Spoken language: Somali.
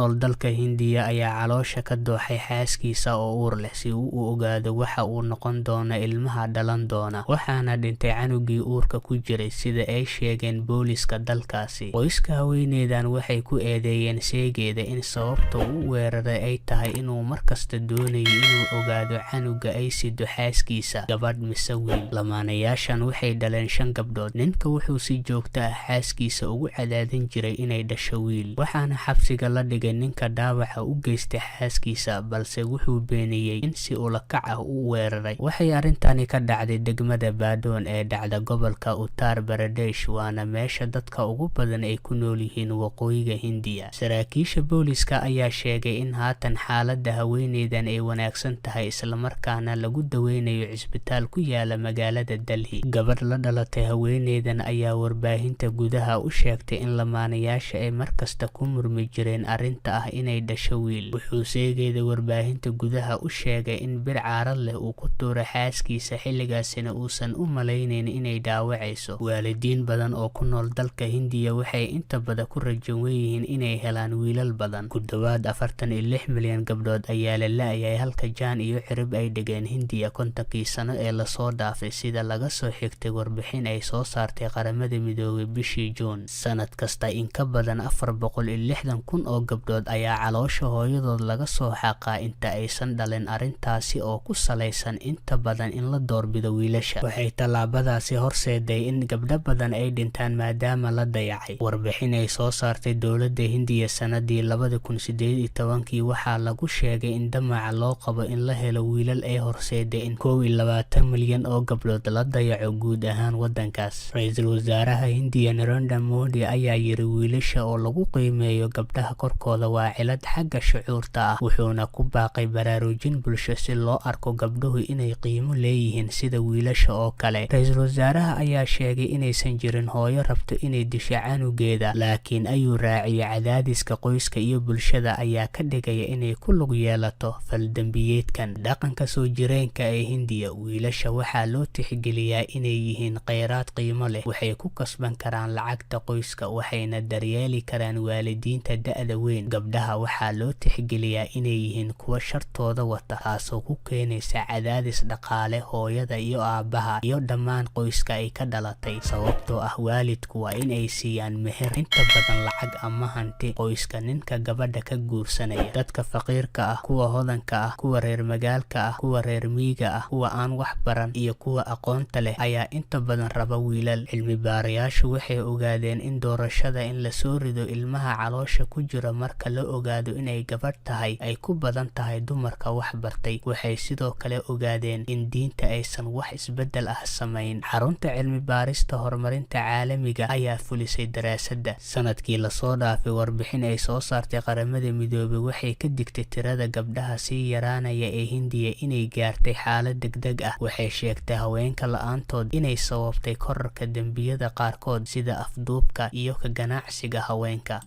nool dalka Hindiya ayaa caloosha ka dooxay xaaskiisa oo uur leh si uu u ogaado waxa uu noqon doono ilmaha dhalan doona, waxaana dhintay canugii uurka ku jiray, sida ay sheegeen booliiska dalkaasi. Qoyska haweeneydan waxay ku eedeeyeen seegeeda in sababta uu u weeraray ay tahay inuu markasta doonayo inuu ogaado canuga ay sido xaaskiisa, gabadh mise wiil. Lamaanayaashan waxay dhaleen shan gabdhood. Ninka wuxuu si joogto ah xaaskiisa ugu cadaadin jiray inay dhasho wiil, waxaana xabsiga la dhigay ninka dhaawaca u geystay xaaskiisa, balse wuxuu beeniyey in si ula kac ah u weeraray. Waxay arrintani ka dhacday degmada Baadon ee dhacda gobolka Uttar Pradesh, waana meesha dadka ugu badan ay ku nool yihiin waqooyiga Hindiya. Saraakiisha booliiska ayaa sheegay in haatan xaaladda haweeneydan ay wanaagsan tahay, islamarkaana lagu daweynayo cisbitaal ku yaala magaalada Delhi. Gabadh la dhalatay haweeneydan ayaa warbaahinta gudaha u sheegtay in lamaanayaasha ay markasta ku murmi jireen arrinta ah inay dhasho wiil. Wuxuu seegeeda warbaahinta gudaha u sheegay in bir caarad leh uu ku tuuray xaaskiisa, xilligaasina uusan u malaynayn inay dhaawacayso. Waalidiin badan oo ku nool dalka Hindiya waxay inta badan ku rajo weyn yihiin inay helaan wiilal badan. Ku dhawaad 46 milyan gabdhood ayaa la la'yahay halka jaan iyo cirib ay dhigeen Hindiya 50kii sano ee lasoo dhaafay, sida laga soo xigtay warbixin ay soo saartay Qaramada Midoobay bishii Juun. Sanad kasta in ka badan 460,000 oo gabdhood ayaa caloosha hooyadood laga soo xaaqaa inta aysan dhalin, arrintaasi oo ku salaysan inta badan in la doorbido wiilasha. Waxay tallaabadaasi horseeday in gabdho badan ay dhintaan maadaama la dayacay. Warbixin ay soo saartay dowladda Hindiya sanadii 2018kii waxaa lagu sheegay in damaca loo qabo in la helo wiilal ay horseeday in 21 milyan oo gabdhood la dayaco guud ahaan waddankaas. Ra'iisul Wasaaraha Hindiya Narendra Modi ayaa yiri wiilasha oo lagu qiimeeyo gabdhaha korkooda waa cilad xagga shucuurta ah, wuxuuna ku baaqay baraarujin bulsho si loo arko gabdhuhu inay qiimo leeyihiin sida wiilasha oo kale. Ra'iisul wasaaraha ayaa sheegay inaysan jirin hooyo rabto inay disho canugeeda, laakiin, ayuu raaciyay, cadaadiska qoyska iyo bulshada ayaa ka dhigaya inay ku lug yeelato fal-dembiyeedkan. Dhaqanka soo jireenka ee Hindiya, wiilasha waxaa loo tixgeliyaa inay yihiin kheyraad qiimo leh. Waxay ku kasban karaan lacagta qoyska, waxayna daryeeli karaan waalidiinta da'da weyn. Gabdhaha waxaa loo tixgeliyaa inay yihiin kuwo shartooda wata, taasoo ku keenaysa cadaadis dhaqaale hooyada iyo aabbaha iyo dhammaan qoyska ay ka dhalatay, sababtoo ah waalidku waa in ay siiyaan meher, inta badan lacag ama hanti, qoyska ninka gabadha ka guursanaya. Dadka faqiirka ah, kuwa hodanka ah, kuwa reer magaalka ah, kuwa reer miyiga ah, kuwa aan wax baran iyo kuwa aqoonta leh ayaa inta badan raba wiilal. Cilmi baarayaashu waxay ogaadeen in doorashada in la soo rido ilmaha caloosha ku jira marka la ogaado inay gabadh tahay ay ku badan tahay dumarka wax bartay. Waxay sidoo kale ogaadeen in diinta aysan wax isbeddel ah samayn. Xarunta cilmi baarista horumarinta caalamiga ayaa fulisay daraasadda sanadkii lasoo dhaafay. Warbixin ay soo saartay Qaramada Midoobay waxay ka digtay tirada gabdhaha sii yaraanaya ee Hindiya inay gaartay xaalad degdeg ah. Waxay sheegtay haweenka la'aantood inay sababtay kororka dembiyada qaarkood, sida afduubka iyo ka ganacsiga haweenka.